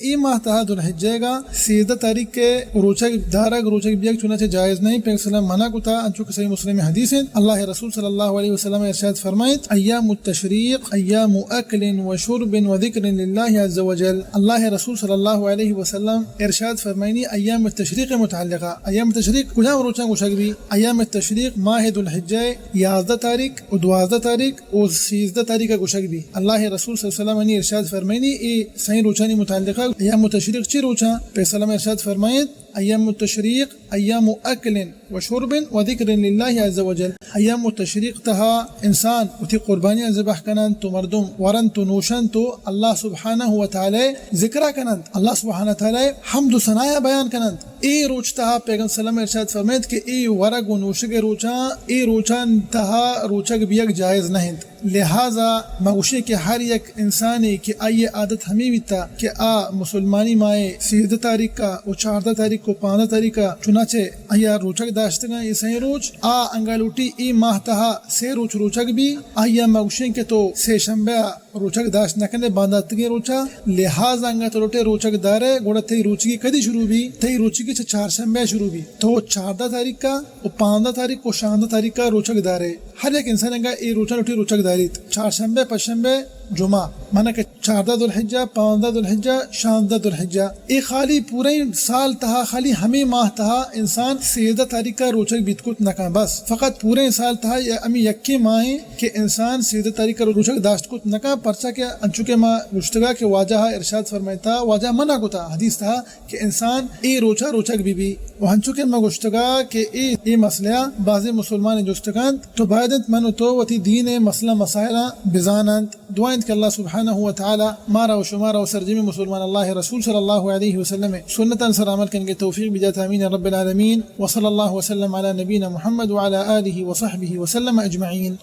اے ماہ تہا ذوالحجہ گا سیزدہ تاریخ کے روچگ دارگ، روچگ بیگ چنانچہ جائز نہیں۔ پیغمبر صلی اللہ علیہ وسلم منع کتا، انچو کہ صحیح مسلم حدیث ہیں۔ اللہ رسول صلی اللہ علیہ وسلم ارشاد فرمائیت، ایام التشریق ایام اکل و شرب و ذکر للہ عز و جل۔ اللہ رسول صلی اللہ علیہ وسلم ارشاد فرمائنی ایام التشریق متعلقہ، ایام التشریق کجام روچاں گوشگ بی؟ ایام التشریق ماہ ذوالحجہ یازدہ تاریخ و دوازدہ تاریخ و سیزدہ تاریخ گوشگ بی۔ اللہ رسول صلی اللہ علیہ وسلم انی ارشاد فرمائنی اے سئیں روچانی متعلقہ ایام التشریق چی روچاں؟ پیغمبر صلی اللہ علیہ وسلم ارشاد فرمائیت، ایام التشریق ایام اکل و شرب و ذکر للہ عز و جل۔ ایام التشریق تہا انسان وتی قربانیاں ذبح کننت و مردم ورنت و نوشنت و اللہ سبحانہ و تعالی ذکرہ کننت، اللہ سبحانہ و تعالی حمد و ثنایا بیان کننت۔ اے روچ تہا پیغمبر صلی اللہ علیہ وسلم ارشاد فرمائیت کہ اے ورگ و نوشگ روچاں، اے روچان تہا روچگ بیگ جائز نہ انت۔ لہذا ما گوشیں کہ ہر یک انسانے کہ آئی عادت ہمے بیتا کہ آ مسلمانی ماہ سیزدہ تاریخ کا و چاردہ تاریخ و پانزدہ تاریخ کا چنانچہ آئی روچگ داشتگاں اے سئیں روچ، آ انگا لوٹی اے ماہ تہا سے روچ روچگ بی، آئی ما گوشیں کہ تو سے شنبہ روچگ داشت نہ کنے بانداتگیں روچا، لہذا انگا تو لوٹے روچگ دارے، گڑا تئی روچگی کدی شروع بی؟ تئی روچگی چہ چارشنبہ شروع بی۔ تو چاردہ تاریخ کا و پانزدہ تاریخ و شانزدہ تاریخ کا روچگ دارے۔ ہر یک انسان انگا اے روچاں لوٹی روچگ داریت۔ چارشنبہ، پشنبہ، جمعہ، مانا کہ چاردہ ذوالحجہ، پانزدہ ذوالحجہ، شانزدہ ذوالحجہ۔ اے خالی پوریں سال تہا، خالی ہمے ماہ تہا انسان سیزدہ تاریخ کا روچگ بیت کت نہ کن۔ بس فقط پوریں سال تہا یا ہمے یکیں ماہیں کہ انسان سیزدہ تاریخ ء روچگ داشت کت نہ کن، پرچا کہ انچو کہ ما گوشتگا کہ واجہ ء ارشاد فرمائتا، واجہ ء منع کتا حدیث تہا کہ انسان اے روچا روچگ بہ بی۔ و انچو کہ ما گوشتگا کہ اے، اے مسئلہ ء بازیں مسلمان جست کنت، تو باید انت من و تو وتی دین ء مسئلہ مسائلاں بزان انت۔ دعا انت کہ اللہ سبحانہ و تعالی مارا و شمارا و سرجمیں مسلمان اللہ رسول صلی اللہ علیہ وسلم سنتان سر عمل کنگے توفیق بدات، آمین رب العالمین۔ وصلی اللہ وسلم علی نبینا محمد وعلی آلہ وصحبہ وسلم اجمعین۔